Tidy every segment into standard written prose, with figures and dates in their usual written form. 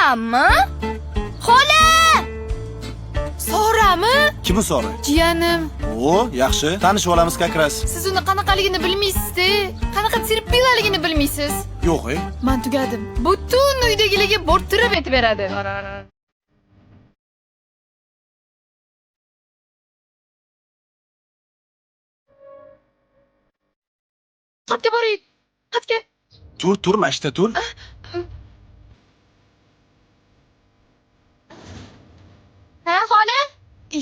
Xolammi? Xola! Sorami? Kimni Sora? Jiyanim. O, yaxshi. Tanishib olamiz как раз. Siz uni qanaqaligini bilmaysiz-da. Qanaqa terpilaligini bilmaysiz. Yo'q, e. Men tugadim. Butun uydagilarga bo'rttirib aytib beradi. Xatga boring. Xatga. Tur, tur, mashta tur. Ha, xola?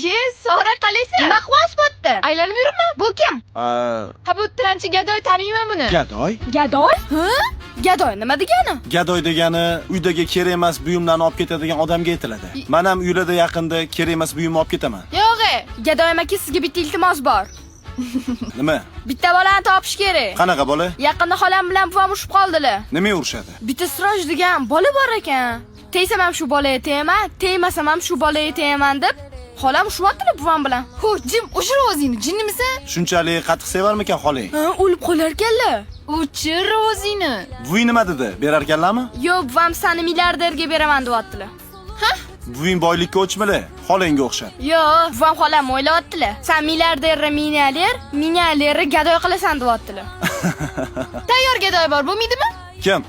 Ye, Sora qalaysan? Nima qilyapsiz bu yerda? Aylanib yuribman. Bu kim? Ha, bu tilanchi gadoy taniyman buni. Gadoy? Gadoy? Ha? Gadoy nima degani? Gadoy degani uydagi kerak emas buyumlarni olib ketadigan odamga aytiladi. Men ham uylarda yaqinda kerak emas buyumni olib ketaman. Yo'q, e. Gadoy aka, sizga bitta iltimos bor. Nima? Bitta bolani topish kerak. Qanaqa bola? Yaqinda xolam bilan buvam urushib qoldilar. Nima urushadi? Bitta Siroj degan bola bor ekan. Tegsam ham shu bolaga tegaman, tegmasam ham shu bolaga tegaman deb xolam urushyaptilar buvam bilan. Hu, jim, o'chir o'zingni, jinnimisan? Shunchalik qattiq sevarmikan xolang? Ha, o'lib qolar ekanlar. O'chir o'zingni. Buving nima dedi? Berarkanlarmi? Yo'q, buvam seni milliarderga beraman deyaptilar. Buving boylikka o'chmili, xolangga o'xshab. Yo'q, buvam xolam o'ylayaptilar. Sen milliarderni millioner, millionerni gadoy qilasan deyaptilar. Tayyor gadoy bor, bo'lmaydimi? Kim?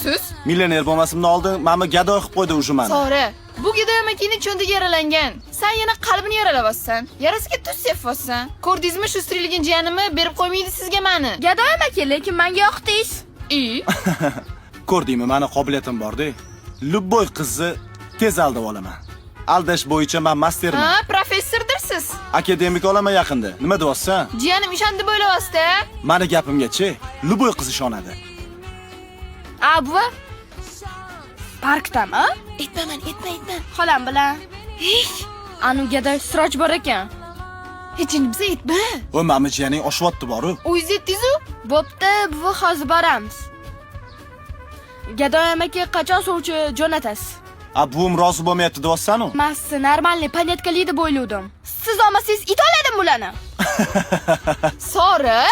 Siz? Millioner bo'lmasimdan oldin meni gadoy qilib qo'ydi o'sha mani. Sora, bu gadoy amakini cho'ntaga yaralangan. Sen yana qalbini yaralayapsan. Yarasiga tuz sepyapsan. Ko'rdingizmi shu striligin jiyanimni berib qo'ymaydi sizga mani. Gadoy aka, lekin menga yoqdingiz. I? Ko'rdingmi, meni qobiliyatim bor-da. Любой qizni tez aldab olaman. Aldash bo'yicha men masterman. Ha, professordirsiz. Akademik olaman yaqinda. Nima deyapsan? Jiyanim ishondi bo'layapti. Mani gapimga-chi, любой qiz ishonadi. A, buva? Parkdami? Aytmaman, aytma, aytma. Xolam bilan. Anu gadoy Siroj bor ekan. Hech biza aytma. O, mani jiyaning oshyapti boru. O'zingiz aytdingiz-u? Bo'pti, buva, hozir boramiz. Gadoy aka qachon sovchi jo'natasiz? A, buvim rozi bo'lmayapti deyapsan-u. Men sizni нормальный понятка li deb o'ylovdim. Siz olmasangiz it oladimi bularni? Sora,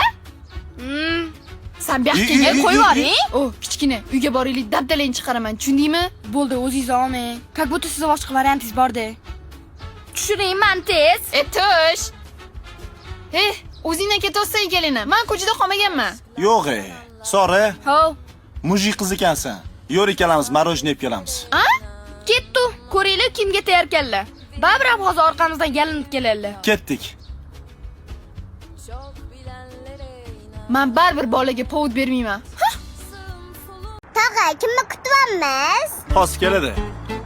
sen bu yoqqa kel, Qo'yib yuboring. O, kichkina, uyga boraylik, dabdalangni chiqaraman, tushundingmi? Bo'ldi, o'zingiz olmang. Как будто sizni boshqa variantingiz bor-da. Tushiring man tez. E, tush. Eh, o'zingdan ketyapsan ekaningni. Men ko'chada qolmaganman. Yo'q, e. Sora, Ho, мужик qiz ekansan. Yo'r ikkalamiz мороженое yeb kelamiz. A? Ketdi. Ko'ringlar kimga tayarkanlar. Baribir ham hozir orqamizdan yalinib keladilar. Ketdik. Men baribir bolaga повод bermayman. Tog'a, kimni kutyapmiz? Hozir keladi.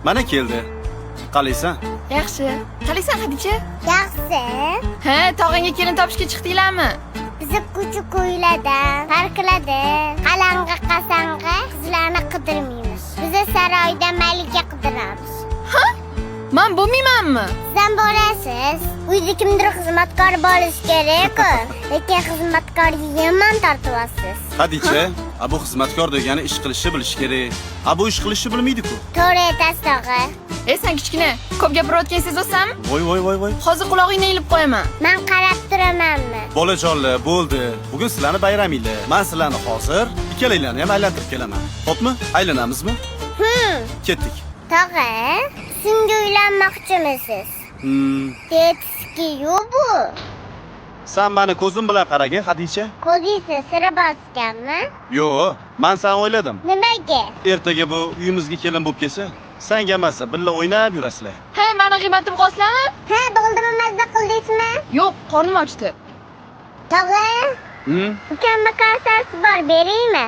Mana keldi. Qalaysan? Yaxshi. Qalaysan, Hadicha? Yaxshi. Ha, tog'angga kelin topishga chiqdinglarmi? Bizni ko'cha ko'ylarda, parklarda, qalang'i qasang'i qizlarni qidirmaymiz. Biz saroyda malika qidiramiz. Men bo'lmaymanmi? Siz ham borasiz. Uyda kimdir xizmatkor bo'lishi kerak-ku. Lekin xizmatkorga yomon tortyapsiz. Hadicha, a bu xizmatkor degani ish qilishni bilishi kerak. A bu ish qilishni bilmaydi-ku. To'g'ri aytasiz, tog'a. E, sen kichkina, ko'p gapirayotgan sezasanmi? Voy voy voy voy. Hozir qulog'ingni ilib qo'yaman. Men qarab turamanmi? Bolajonlar, bo'ldi. Bugun sizlarni bayraminglar. Men sizlarni hozir ikkalanglarni ham aylantirib kelaman. Xo'pmi? Aylanamizmi? Ketdik. Tog'a, senga uylanmoqchimisiz? Детский bu. Sen meni ko'zim bilan qaragin, Hadicha. Ko'zingizni sira bosganmi? Yo'q, men seni o'yladim. Nimaga? Ertaga bu uyimizga kelin bo'lib kelsa, senga emas, birga o'ynab yurasizlar. Ha, mani g'iybatim qolsinmi? Ha, bo'ldimi, mazza qildingizmi? Yo'q, qornim ochdi. Tog'a, ukamni kasasi bor, beraymi?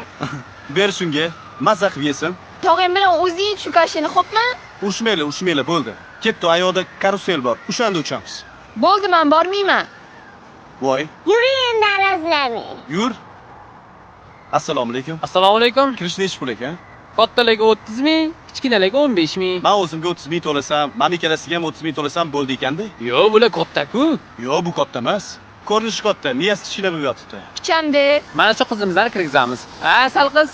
Ber shunga, mazza qilib yesin. Tog'ang bilan o'zing shu kashini, xo'pmi? Urushmanglar, urushmanglar, bo'ldi. Ketdi, ayoqda karusel bor. O'shanda uchamiz. Bo'ldi, men bormayman. Voy, Yuring endi arazlamang. yur. Assalomu alaykum. Assalomu alaykum. Kirish nechi pul ekan? Kattalarga 30 ming, kichkinalarga 15 ming. Men o'zimga 30 ming to'lasam, men ikkalasiga ham 30 ming to'lasam bo'ldi ekanda. Yo'q, bular katta-ku. Yo'q, bu katta emas. Ko'rinishi katta, miyasi kichkina bo'lib yotibdi. Pichamda. Mana shu qizimizni kirgizamiz. Ha, sal qiz.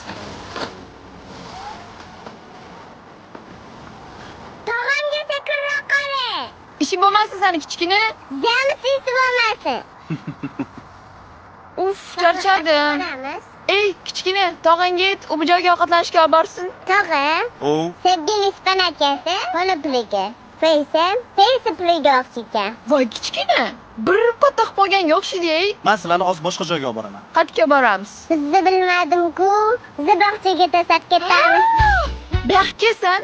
Tog'amga sekinroq qarang. Ishing bo'lmasin sani kichkina. Jamisi bo'lmasin. Uf, charchadim. Boramiz. Ey, kichkina, tog'angga ayt, u bu joyga ovqatlanishga olib borsin. Tog'a, O, sevgili ispan akasi bola puliga. Faysam, Faysa puliga o'xshaykan. Voy kichkina, bir patta qilib qolganga o'xshaydi, ey. men sizlarni hozir boshqa joyga olib boraman. Qayerga boramiz? Sizni bilmadim-ku. Bizni bog'chaga tashlab ketamiz. Buyoqqa kelsan.